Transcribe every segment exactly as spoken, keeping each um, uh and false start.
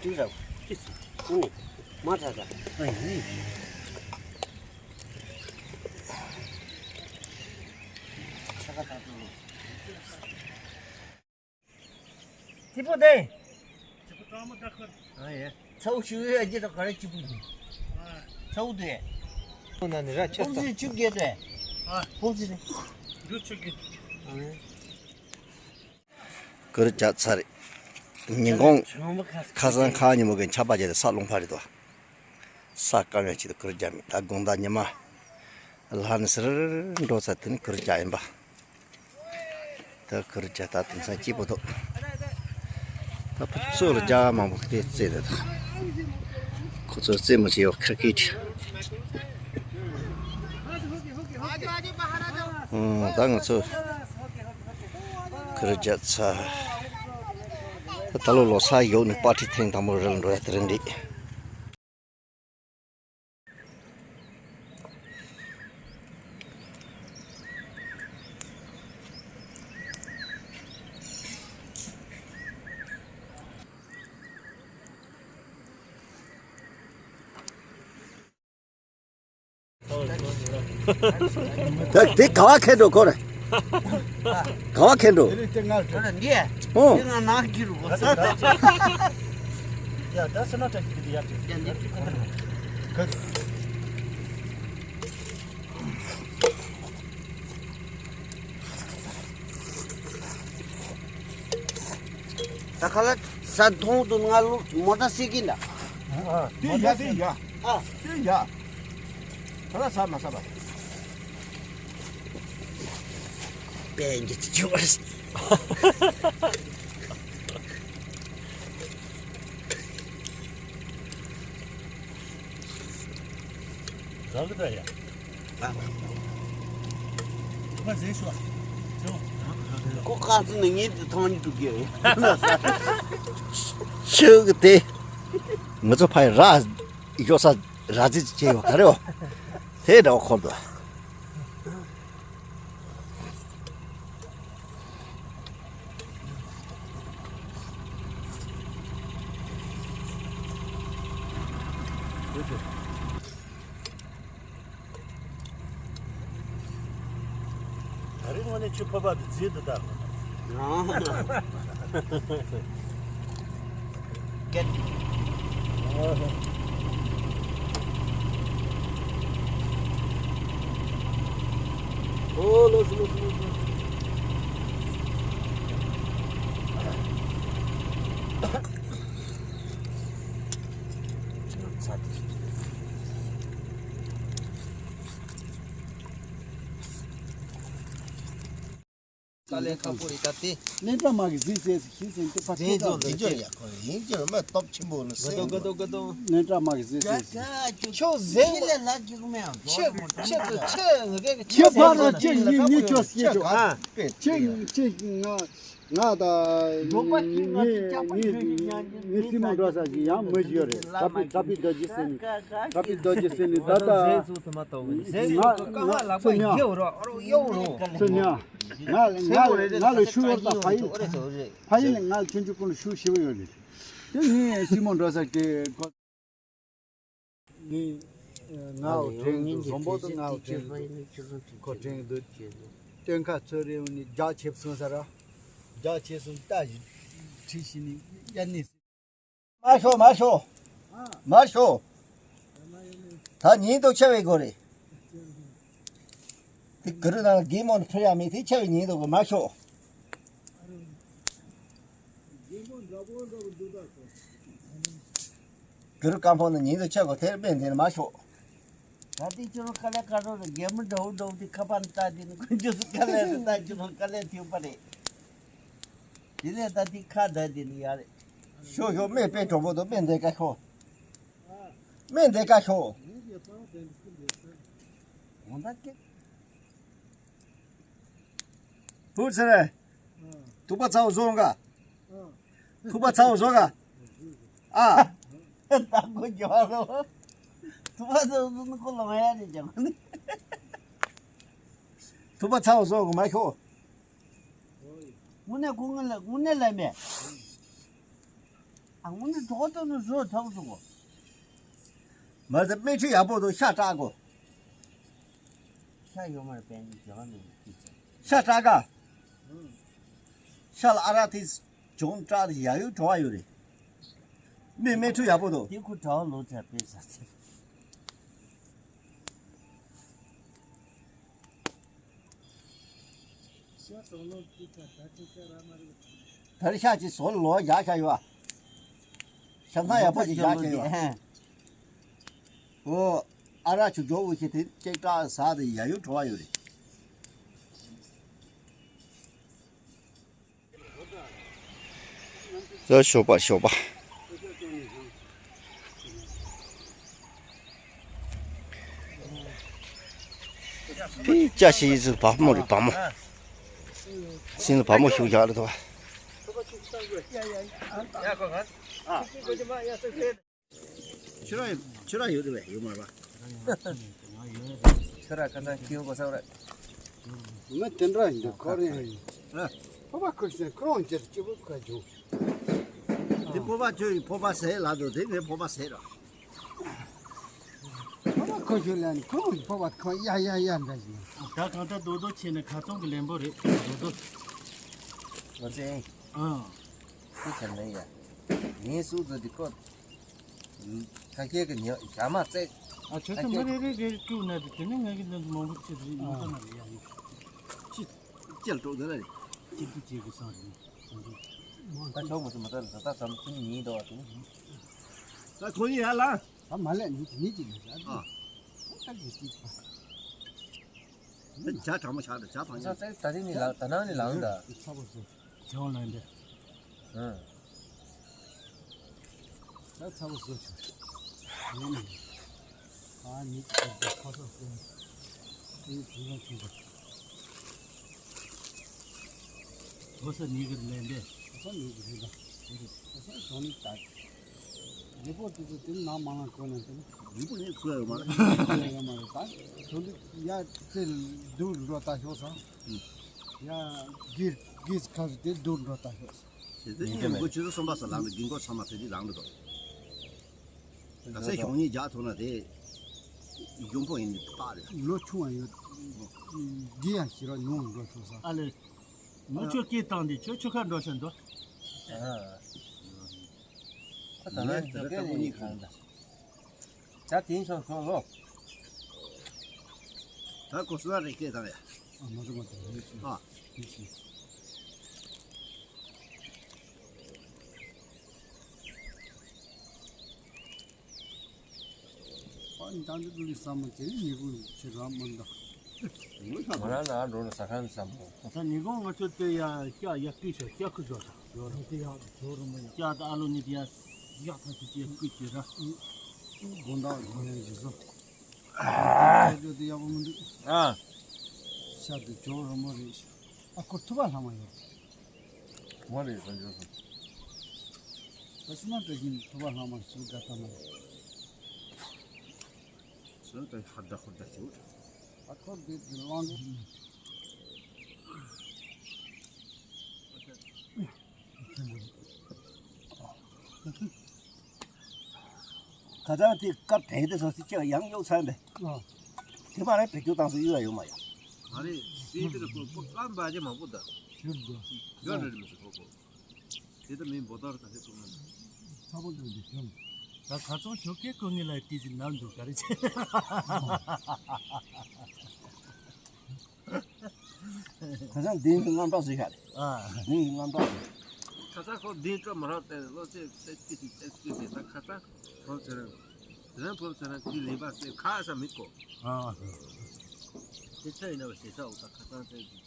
ཡིན་རབས། ཅི་སི། ཀུན་ནས། མ་ཁྲ་ཁྲ། ཨ་ཡིན། ཁྲ་ཁ་ཐག་ཏུ། ཐི་པོ་དེ། ཨ་ཡེ། ཚའུ་ཞུ་ཡོད་ཀྱི་ར་ག་རེ་གཅིག་པུ་ཡིན། ཚའུ་དེ། ཁོང་ན་ནི་ར་ཆ་ཕུང་ཚ། ཚི་ཆུ་རྒྱལ་དེ། ཨ། ཕུང་ཚི་ནི། རྒྱུ་ཆུ་རྒྱལ། ཨ་ཡེ། གུར་རྒྱག་ཚར་རེད། ཉིན་གུང་ཁ་སང་ཁ་ཉིན་མོ་གི་ཆར་པ་བརྒྱབ་སྟེ་ས་རླུང་འཕར་རེད་དོ། ས་སྐམ་ཡང་ཆེད་དུ་གུར་རྒྱག་མེད། ད་དགོང་དག་ཉི་མ་ལྷག་ནས་ཟུར་འགྲོ་ཚར། དེ་ནས་གུར་རྒྱག་ཡིན་པ། ད་གུར་རྒྱག་ད་དེང་སང་སྐྱིད་པོ་འདུག་ད་ཕུ་ཚོ་ལ་རྒྱ་མང་པོ་དེ་རྩེ་དེ་དང་། ཁོ་ཚོ་རྩེ་མོ་ཆེ་ཡོད་ཁ་སྐད་ཆ། ཨོ། ད་ང་ཚོ་གུར་རྒྱག་ཚར། ད་ད་ལོ་ལོ་གསར་ཡོག་ནས་པར་ཊི་ཐེངས་དང་པོ་རེད་འགྲོ་ཡ་དེ་རིང་རེད། ད་དེ་ག་བ་ཁེན་འགྲོ་ཁོ་རེ། ག་བ་ཁེན་འགྲོ། ཨོ། ད་ཁ་ལ་ས་མཐོང་དུ་ང་ལོ་མོ་ཊ་སི་ཀི་ལ། ཨ། དེ་ཡ་དེ་ཡ། ཨ། དེ་ཡ། ཁ་ལ་ས་མ་ས་བ། པན་གྱི་ཅི་བར། རང་གི་ད་ཡ། ཨ། ཁ་ཟེ་ཤོ། ཤོ། ཁོ་ཁ་ཚུ་ནི་ངེད་དུ་ཐང་ཉིད་དུ་གེ། ཤོ་གི་དེ། ང་ཚོ་ཕ་ཡི་ར། ཡོ་ས་ར་ཙི་ཅི་ཡོ་ག་རེ་ཡོ། དེ་འདྲ་བ་ཁོ་འདུག་ད་རེས་དངོས་གནས་ཆུ་ཕོར་པ་དེ་རྫིས་འདུག་ད། ཨོ་ལོ་སི་ལོ་སི་ལོ་སི། ཚ་དེ། དཀའ་ལས་ཁག་པོ་རེད་ད་དེ། སྣེ་གྲ་མ་གི་ཟིག་ཟེར་ཟིག་ཤིང་ཟེར་དེ་ཕར་ཟེར་ཆད་ཚོ་ལ་ཟིག་ཟེར་ཡ་ཁོ་ཡིན་གྱི་རེད་མ་སྟོབས་ཆེན་པོ་ནི་ག་དོ་ཟེར་ག་དོ་ག་དོ། སྣེ་གྲ་མ་གི་ཟིག་ཟེར་ཟིག་ཁྱོད་ཟེར་ལ་ལ་ཅིག་མེད་ཨང་། ཆེ་ཆེ་ཆེ་ངེ་གི་ཆེ་ཕ་ར་ཆེ་ཡིན་ནི་ཁྱོད་སྐྱེ་ཆོག་ཨ། ཆེ་ཆེ་ང་ང་ད་ངེ་ངེ་ངེ་སྲིང་མོ་འགྲོ་ས་ཞིག་ཡང་མི་ཞིག་ཡོད་རེད། ད་པི་ད་པི་རྡོ་རྗེ་ཟེར་ནི་ད་པི་རྡོ་རྗེ་ཟེར་ནི་ད་ད་ཟེར་ཚུལ་དུ་མ་གཏོགས་ཟེར་ཡོད་ཀ་ང་ལག་པ་ཡེ་རོ་ཡེ་རོ། ང་ལ་ང་ལ་ང་ལ་ཤུ་བར་དང་ཕ་ཡིན་ཕ་ཡིན་ལ་ང་ལ་ཆུང་ཆུང་ཀུན་ལ་ཤུ་ཞེ་པོ་ཡོད་རེད། དེ་ངས་སྲིང་མོ་འགྲོ་ས་དེ་ཀོ་ངས་ང་ལ་དྲན་འདུག་བཟང་པོ་དུ་ང་ལ་དྲན་འདུག་ཁོ་དྲན་འདུག་སྟོན་ཁ་ཚོད་རེ་ཡོང་ནས་རྒྱག་ཆེ་སོང་ས་ར་རྒྱག་ཆེ་སོང་ལྟ་བཞིན་ཁྲིད་ཤི་ནས་ཡར་ནས། མ་ཤོག་མ་ཤོག་མ་ཤོག་ད་ཉིན་དུ་ཆ་བའི་སྒོ་རེད། དེ་གུ་རུ་ནང་དགེ་མོ་ནི་ཕེ་ཡ་མེད་དེ་ཆ་བའི་ཉིན་དུ་གོ་མ་ཤོག་གུ་རུ་ཀམ་ཕོ་ནི་ཉིན་དུ་ཆ་གོ་དེར་དཔེ་འདིར་མ་ཤོག་ད་ལྟའི་ཁྱོད་རང་དཀའ་ལས་ཁག་རོགས་རེད། རྒན་མོ་འདྲ་བོ་འདྲ་བོ་དེ་ཁ་པར་ནས་ལྟ་དེ་ནི་ཁོ་ཁྱོད་ཚོ་དཀའ་ལས་རེད། ད་ཁྱོད་རང་དཀའ་ལས་ཐེབས་པ་རེད། དེ་ནས་ད་དེ་ཁ་བརྡ་དེ་ནི་ཡ་རེད། ཤོག་ཤོག་སྨན་དཔེ་གྲོགས་པོ་དང་སྨན་འདེབས་ཀ་ཤོག་སྨན་འདེབས་ཀ་ཤོག་འོང་ད་ཀྱེ། ཧུར་ཚེ་རེད། ཐུག་པ་ཚ་བོ་བཟོ་འོང་ག་ཐུག་པ་ཚ་བོ་བཟོ་ག་ཨ། ད་ཁོ་རྒྱ་རོ། ཐུག་པ་ཚ་བོ་བཟོ་ནི་ཁོ་ལོང་ཡ་རེད་ཀྱང་། ཐུག་པ་ཚ་བོ་བཟོ་ག་མ་ཤོག་དངོས་གནས་ཁོ་ང་ལ་དངོས་གནས་ལ་མེད། དངོས་གནས་གྲོགས་དང་ནི་བཟོ་ཐུབ་སོང་གོ། མ་ཟད་སྨན་ཁྲི་ཡག་པོ་འདུག་ཤ་སྐྲག་གོ། ཤ་ཡོད་མ་རེད་པས་ནི་རྒྱ་མ་ནས་ཤི་ཚར། ཤ་སྐྲག་ག་ཤ་ལ་ཨ་རག་དེ་བྱུང་སྐྲག་དེ་ཡག་ཡོད་བྲོ་བ་ཡོད་རེད། མི་སྨན་ཁྲི་ཡག་པོ་འདུག་དེ་ཁུ་གྲྭ་བ་ལོ་ཚར་པས་ཟ་ཚར། ད་རེས་ཤ་ཅིག་ཟོ་ལོ་བཞག་བཞག་ཡོད་ཨ། ཤ་ཐང་ཡག་པོ་ཅིག་བཞག་བཞག་ཡོད་ཨ། ཨོ། ཨ་རག་ཆུ་སྦྱོར་དབུ་ཁྱི་དེ་ཅེག་ཏྲག་ཟ་དེ་ཡ་ཡུ་བྲོ་བ་ཡོད་རེད། ལ་ཞོགས་པ་ཞོགས་པ། ཨི་ཅ་ཤི་ཡི་ཚུལ་བ་མོ་རེད་བ་མོ། སིན་ལ་བ་མོ་ཞུགས་བཞག་རེད་དོ། ཁྱོད་རང་ཁྱོད་རང་ཡོད་རེད་པས་ཡོད་མ་རེད་པ། ཁྱོད་རང་ཁ་སང་ཁྱི་ཡོང་གོ་ས་རེད། ང་དེ་འདྲ་ཡིན་འདུག་ཁོ་རེ་ཡིན། ཕོ་བ་ཁུར་ཤེས་ཁོ་རང་ཅེར་སྐྱིད་པོ་ཁ་བྱུང་། དེ་ཕོ་བ་ཁྱོད་ཡིན་ཕོ་བ་ཟེར་ལ་འདུག་དེ་ངའི་ཕོ་བ་ཟེར་ར། ཕོ་བ་ཁུར་ཤེས་ལ་ནི་ཁོ་རང་ཕོ་བ་ཁོ་ཡ་ཡ་ཡ་འདྲ་ཞིག་ད་གང་ལྟར་རྡོག་རྡོག་ཆེ་ནས་ཁ་ཚོང་གི་ལན་པོ་རེད་རྡོག་རྡོག་ང་ཚེ་ཨང་། ཁུ་ཆེ་ནས་ཡ། ངའི་སུ་ཚོ་འདི་ཁོ། ཁ་སྐད་ཀྱི་ཉོ་ཞག་མ་བཙལ། ཨ་ཁྱོད་ཚོ་མི་རེ་རེ་རེ་བཅུག་ན་དེ་དེ་ནས་ངས་ཀྱི་འདི་མང་པོ་ཅིག་རེད་ཡོང་ཐ་ན་རེད་ཡ་ཡོད། ཅི། ཅལ་དྲུག་དེ་ལ་རེད། ཅི་ཅི་ཅི་གི་སང་རེད། ད་ཆོག་མ་སོང་མ་ད་ད་ད་ཙམ་ཁྱིམ་ཉིན་འདུག་བ་དེ། ད་ཁོ་ཡི་ཡ་ལ། ད་མ་ལས་ནི་ནི་ཅི་ལས་ཡ། ཨ། ད་ཅི་ཅི་ཅི། ཇ་གྲང་མོ་ཆགས་འདུག་ཇ་འཕངས་ཉན། ད་རིང་ནི་ལངས་ད་ནངས་ནི་ལངས་ད། ཚ་པོ་སོ། ཇོང་ལངས་ཏེ། ཨང་། ད་ཚ་པོ་སོ་ཆུ། ཡིན་ནི། ཨ་ནི་ཁ་ཁ་ས་སོ། ཨེ་ཚུལ་ལ་ཆུ་པ། ཁོ་ས་ནི་གིར་ལངས་ཏེ། ཁོ་ས་ནི་གིར་ལངས་ཏེ། ཁོ་ས་ཞོགས་ནི་ད། རི་པོ་ཏི་ཚོ་དེ་ནང་མ་ལང་ཁོ་ནས་དེ་ནི། རི་པོ་ནི་ཁུ་ཡོད་མ་རེད། ཡོད་མ་རེད་ད། ཚོ་འདི་ཡ་ཚེ་སྡུག་འགྲོ་ལྟ་ཤོག་ས། ཡ་གིར་གིས་ཁ་རི་དེ་སྡུག་འགྲོ་ལྟ་ཤོག་ས། དེ་ནི་མགོ་ཆུ་ཚོད་གསུམ་པ་ས་ལམ་དུ་དགུན་འགོ་ཚང་མ་དེ་དུས་ལངས་འགྲོ་དོ། ད་ཚེ་ཞོགས་ཉིན་རྒྱག་ཐུབ་ན་དེ། འཇོན་པོ་ཡིན་ནི་ཏག་རེད། ལོ་ཆུང་བ་ཡོད། གི་ཡ་ཞི་ར་ཉུང་འགྲོ་ཤོག་ས། ཨ་ལེ། ངོ་ཆོས་སྐད་བཏང་དེ་ཁྱོད་ཆུ་ཁ་འགྲོ་ཤ་འདུག་ཨ། ད་ལན་དེ་ག་ནས་གང་ད། ད་དེང་སང་སོང་ལོ། ད་གོ་སོ་ན་རེ་སྐད་བཏང་ཡ། ཨ་མ་རེད་མ་རེད། ཨ། ཨ་ནི་ད་འདི་ཀུན་ལི་ས་མ་དེ་ནི་ཉེ་གུང་ཆེ་ར་མ་འདའ། ང་རང་ལ་འགྲོ་ན་ཟ་ཁང་ཟ་མོ། ད་ལྟ་ཉེ་གུང་ང་ཚོ་དེ་ཡ་སྐྱ་ཡ་སྐུད་ཤ་སྐྱ་ཁུ་ཟོ་ད་ཟོ་ར། དེ་ཡ་ཟོ་རུ་མ་ཡ། སྐྱ་ད་ཨ་ལོ་ནི་དེ་ཡ་ཡག་ཐག་ཆོད་དེ་ཡ་སྐུད་ཅེ་ར། དགོང་དག་ཡོང་ཡ་ཇི་བཟོ། ཨ། ཇོ་དེ་ཡག་པོ་མི་འདུག་ཨ། ཤ་དེ་ཇོ་རུ་མ་རེད། ཨ་ཁོ་ཐུབ་པ་ལྷ་མ་ཡོད། ངོ་རེད་ཟེར་འཇོག་སོང་། ད་ཕྱི་ནང་བཀྲ་ཤིས་ཐུབ་པ་ལྷག་མ་ཞིག་དགའ་ཐ་མ་རེད། ཟོན་ཏེ་ཧར་ད་ཧུར་ད་བྱེད། ཨ་ཁོ་དེ་དེ་ལང་། ཁ་སང་དེ་སྐབས་དྲན་དེ་སོ་སི་ཅག་ཡང་གཡོག་ཚར་འདི། ཨ། དེ་མ་རེད་བེད་སྤྱོད་བཏང་སུ་གཡུག་ཡ་ཡོད་མ་ཡ། ང་རེད་སྲིད་དེ་ལ་ཀོ་ཀོ་ཀམ་པ་ཅེ་མང་པོ་ད། ཡོད་འགྲོ། ཡོད་རེད་མི་སྲིད་ཀོ་ཀོ། དེ་ད་མིན་བོ་ཏོར་ད་ཧེ་ཀོ་མ་ན། ཚ་པོ་འདུག་འདི་བྱུང་། ད་ཁ་ཚོང་ཞོགས་ཀས་ཀོ་ངི་ལ་ཏི་ཟི་ནམ་འདུག་ག་རེ་ཆེ། ཁ་སང་འདི་ནི་རྔམ་སྐྲག་ཟིག་ཤ་རེད། ཨ། འདི་ནི་རྔམ་སྐྲག་ཟིག་ཁ་སང་ཁོ་འདི་སྤྲོ་མ་རག་སྟེ་བློ་ཚེ་ཚེ་ཏི་ཏི་ཏི་ཏི་ཏི་ད་ཁ་སང་ཁོ་ཚེ་རང་། དེ་རང་ཕོབ་ཚེ་རང་གི་ལེན་པ་སེ་ཁ་ས་མི་གོ་ཨ། དེ་ཚེ་ཡིན་ན་བ་ཞེ་ས་འོ་ད་ཁ་སང་ཚེ་གི་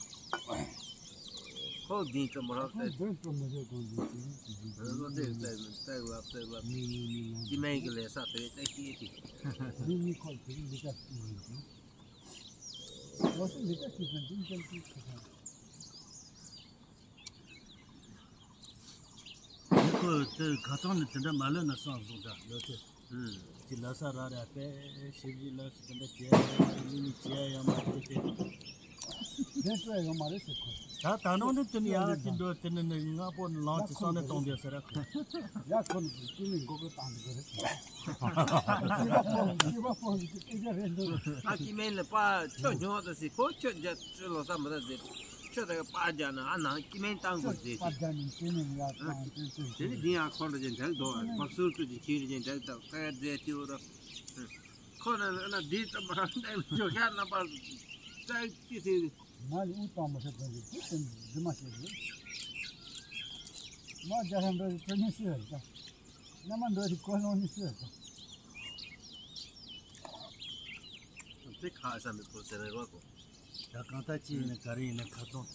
ཁོ་འདི་སྤྲོ་མ་རག་སྟེ། ཁོ་འདི་སྤྲོ་མ་རག་གོ་འདི་ཏི་ཏི་ཏི་ཏི། བློ་ཚེ་ཚེ་ཚེ་བ་ཚེ་བ། མི་མི་མི་མི། ཅི་མེད་གི་ལས་ས་དེ་ཏེ་ཀི་ཏི། མི་མི་ཁོ་དེ་རིང་འདི་ཀ་ཏི་མི་ཡོད། ལོ་སུ་མི་ལྟ་ཤེས་ཟིན་འཛིན་ཅན་གྱི་ཁ་ཁ། ཁོ་དེ་ག་ཚང་ནས་དེ་འདྲ་མ་ལོན་ན་སང་བཟུང་འདྲ་ཡོད་ཚེ། ཅི་ལ་ས་ར་ར་པས་ཞིབ་ཞིབ་ལ་སུ་དེ་འདྲ་བྱས་ལུས་ནི་བྱས་ཡང་མ་བྱས་ཏེ། དེ་སྤྲོད་ཡོད་མ་རེད་ཟེར་ཁོ། ད་ད་ནང་དུ་དེ་ནི་ཡང་ཅི་འདོད་དེ་ནི་ནི་ང་པོ་ལང་ཅི་སང་ནས་གཏོང་དེ་ཟེར་ར་ཁོ། ཡ་ཁོ་ནི་སྐྱེ་མེད་མགོ་སྐོར་བཏང་དེ་རེད། ཤི་བ་ཕོ་ཤི་བ་ཕོ་ཡི་སྐད་ཆ་རེད་འདུག་ཨ་སྐྱེ་མེད་ལ་པ་ཁྱོད་ཉོ་དང་ཟེར་ཁོ་ཁྱོད་རྒྱ་ཁྱོད་ལོ་ས་མི་ད་ཟེར། ཁྱོད་ད་ག་པ་རྒྱ་ན་ཨ་ནང་སྐྱེ་མེད་བཏང་དགོས་ཟེར། པ་རྒྱ་ནི་སྐྱེ་མེད་ཡ་བཏང་དེ་དེ་དེ་ནི་འདི་ཡང་ཁོ་འདྲ་ཅན་དྲག་འདུག་ཨ་བག་སུར་ཏུ་ཅིག་ཁྱེར་ཅན་དྲག་དང་ཙེ་ཙེ་ཏིའུ་རོ། ཁོ་ན་ན་འདི་ཙམ་མ་རང་འདྲ་ཇོ་ཤ་རྣམ་པ་ཙེ་ཅི་ཟེར། ང་ལ་དབུགས་གཏོང་མི་ཐུབ་པ་ཞིག་ཅི་ཙམ་རྫུན་མ་བཤད་རེད། མ་རྒྱ་ཧན་འགྲོ་རི་ཁོ་གཉིས་སུ་ཡོད་ཀྱང་། མནའ་མ་འགྲོ་རི་ཀོ་ལོང་གཉིས་སུ་ཡོད་ཀྱང་། དེ་ཁ་ས་མི་ཁོ་ཟེར་རེ་བ་གོ། ད་གང་ལྟར་ཅི་ཡིན་ན་ག་རེ་ཡིན་ན་ཁ་ཚོན་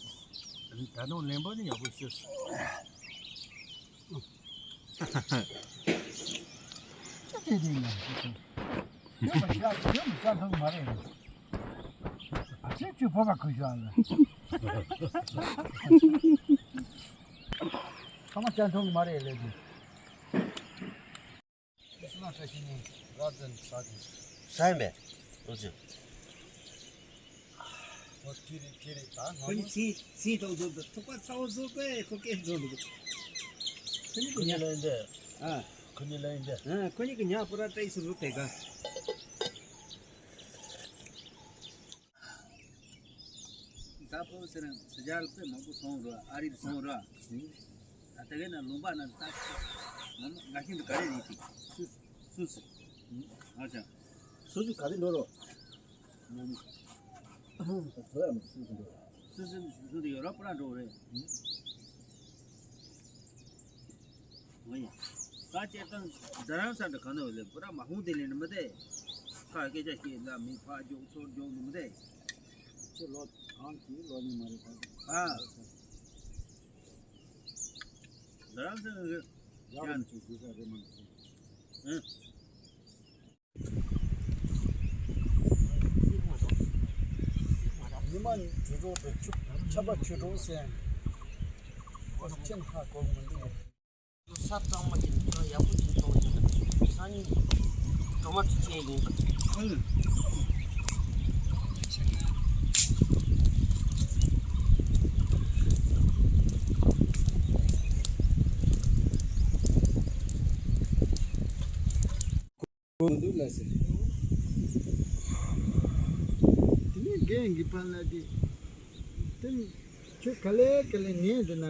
ད་དུང་ལེན་པ་ནི་ཡག་པོ་ཤོད། ཅི་དེ་དེ་ཡིན་ན། ཡོད་མ་ཤ་ཡོད་མ་ཤ་ཐོག་མ་རེད། ཨ་ཅེ་ཅུ་བོ་བ་ཁུ་ཤ་ལ། ཁ་མ་ཅན་ཐོང་མ་རེད་ལས་དེ། སུ་ན་ཁྲ་ཤི་ནི་ར་ཙན་ས་ཅི། ས་ཡིན་པས། ཨོ་ཙི། ཨོ་ཁི་རི་ཁི་རི་ད་ང་ཁོ་ནི་ཚིག་ཚིག་ཐོག་ཚོ་ཐུག་པ་ཚ་བོ་བཟོ་པས་ཁོ་སྐད་བཟོ་འདུག་ཁོ་ནི་ཁོ་ཁོ་ནི་ཉ་ལ་ཡིན་པས། ཨ། ཁོ་ནི་ལ་ཡིན་པས། ཨ་ཁོ་ནི་གི་ཉ་པུ་ར་ཏྲེ་སུ་རུ་ཏེ་ག་ད་ཕོ་ཟེར་ན་སི་ཇཱ་ལ་དཔེ་མང་པོ་སོང་ར་ཨ་རི་ལ་སོང་ར། ད་ལྟ་གས་ན་ལུང་པ་ན་ད་ང་ཤིན་ཏུ་ག་རེ་རེད་དེ། སུ་སུ་སུ། ཨ་ཅག་སུ་སུ་ག་རེ་འགྲོ་རོགས། ང་ནི་ད་ཚོ་ཡ་མ་སུ་སུ་འགྲོ་རོགས། སུ་སུ་སུ་སུ་དེ་ཡོད་ར་པུ་ར་འགྲོ་རེད། ང་ཡ། ད་སྤྱིར་བཏང་རྡ་རམ་ས་ལ་གང་ན་ཡོད་ལེ་པུ་ར་མ་ཧུང་དེ་ལེ་ནི་མི་དེ། ཁ་སྐད་ཆ་བཤད་ལ་མི་ཕ་རྒྱུག་ཚོར་རྒྱུག་ནི་མི་དེ། ཁྱེད་ལོ་གང་གི་ལོ་ནི་མ་རེད་ད། ཨ། རྡ་རམ་ས་ལ་ཡ་ཡང་ཅིག་དགོས་ས་རེད་མ་ནི། ཨ། ཉི་མ་དྲོད་གྲོགས་དང་ཆུ་ཆར་པ་ཆུ་གྲོགས་སེམས། ཁོ་ཆེན་ཧ་གོ་མི་འདུག་ས་གཙང་མ་ཅན་ཁྱོད་ཡག་པོ་ཅིག་གཏོང་ཡོད་པ། སང་ཉིན་ཊོ་མ་ཊོ་ཅན་ཡིན་པ། མི་འདུག་ལ་ཟེར། དེ་ནས་རྒན་གྱི་ཕ་ལ་དེ། དེ་ནི་ཁྱོད་ག་ལེ་ག་ལེ་ཉན་འདི་ན།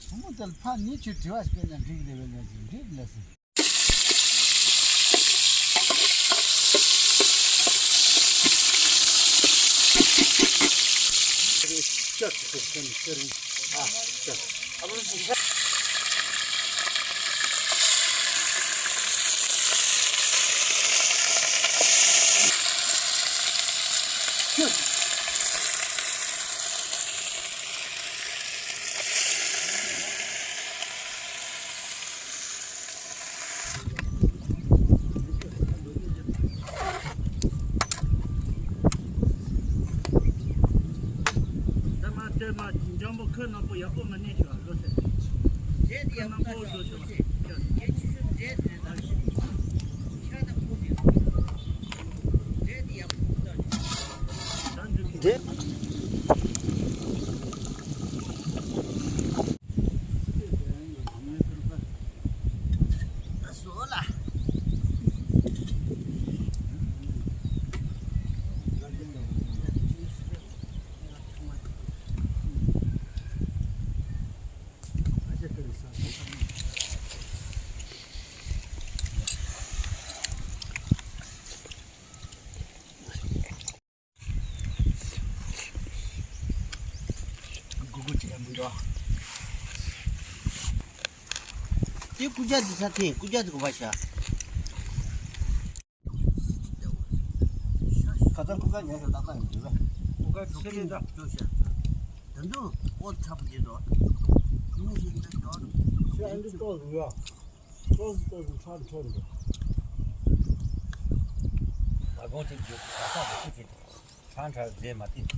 བུ་མོ་དེར་ཕ་ནི་ཁྱོད་དྲི་བ་ཞིག་སྤེལ་ན་འགྲིག་རེད་བས་ལ་ཟེར་འགྲིག་ལ་ཟེར། ད་མ་ལྟོས་མ་འཇམ་པོ་ཁོས་ནག་པོ་ཡག་པོ་མ་གནས་ཤོག་ལོ་ཟེར། རྗེས་དེ་ཡག་པོ་ནག་པོ་བཟོ་ཤོག་རྗེས་ཆུ་ཤོག་རྗེས་དེ་ད་ཤ་ད་ཕུག་དེ་རྗེས་དེ་ཡག་པོ་ཕུག་ད་ཤོག་གུ་གུ་ཅི་ཡང་མི་འདུག་དེ་ཀུ་ཅག་འདི་ས་ཐེ་ཀུ་ཅག་འདི་གོ་བ་ཤ། ཁ་ཚང་ཀུ་ཀ་ཉལ་ཤོག་ཏག་ཏག་ཡོང་གི་རེད། ཀུ་ཀ་ཆུ་ཁྱེར་ནས་ད་བཅུག་ཤག་ད་འདུག་ཨོ་ཁྲ་པོ་དེ་འགྲོ། ཉུང་ཞིག་འདི་འགྲོ། ཤ་འདི་ཏོག་རུ་ཡ། ཏོག་ཏོག་ཁྲ་ཁྲ་འགྲོ། ད་དགོང་ཅིག་རྒྱུག་ད་ས་རུ་ཁུ་ཅིག་ཁྲང་ཁྲ་རྫས་མ་བཏུས།